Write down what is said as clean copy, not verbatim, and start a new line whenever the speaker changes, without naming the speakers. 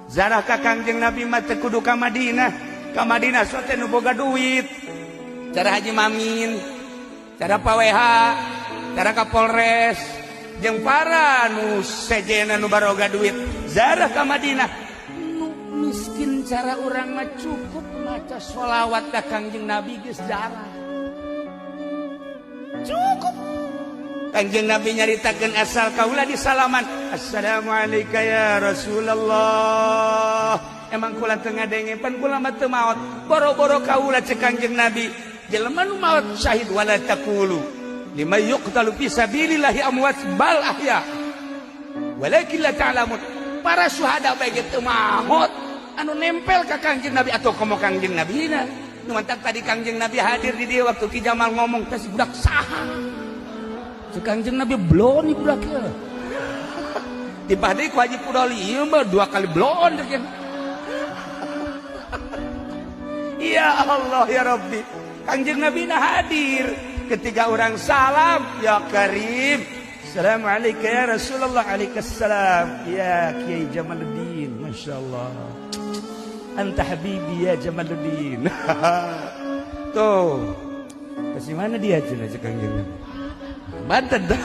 Zarah ka Kangjeng Nabi mah teu kudu ka Madinah. Ka Madinah so teh nu boga duit. Cara Haji Mamin, cara Pak WH, cara Kapolres, jeung para nu sejena nu baroga duit. Zarah ka Madinah. Nu miskin cara urang mah cukup maca sholawat ka Kangjeng Nabi geus zarah. Cukup. Kangjeng Nabi nyaritakeun asal kaula di salaman. Assalamualaikum ya Rasulullah. Emang kula teu ngadenge pan kula mah teu maot. Boro-boro kaula cek Kangjeng Nabi. Jelema nu maot syahid wala taqulu lima yuqtalu fi sabilillahi amwat bal ahya. Walakin la ta'lamun. Para syuhada bae ge teu maot. Anu nempel ka Kangjeng Nabi atau komo Kangjeng Nabi na. Nu mantak tadi Kangjeng Nabi hadir di dieu waktu Ki Jamal ngomong teh si budak saha. Cek Kangjeng Nabi blon budak ieu. Dipah deui ku Haji Pudoli ieu mah dua kali blon cek. Ya Allah ya Rabbi. Kangjeng Nabi na hadir ketika orang salam ya Karim. Assalamualaikum ya Rasulullah. Waalaikumsalam ya Kiai Jamaluddin. Masya Allah. Anta habibi ya Jamaluddin. Tuh. Kasih mana dia cenah cek Kangjeng Nabi. Banten dah.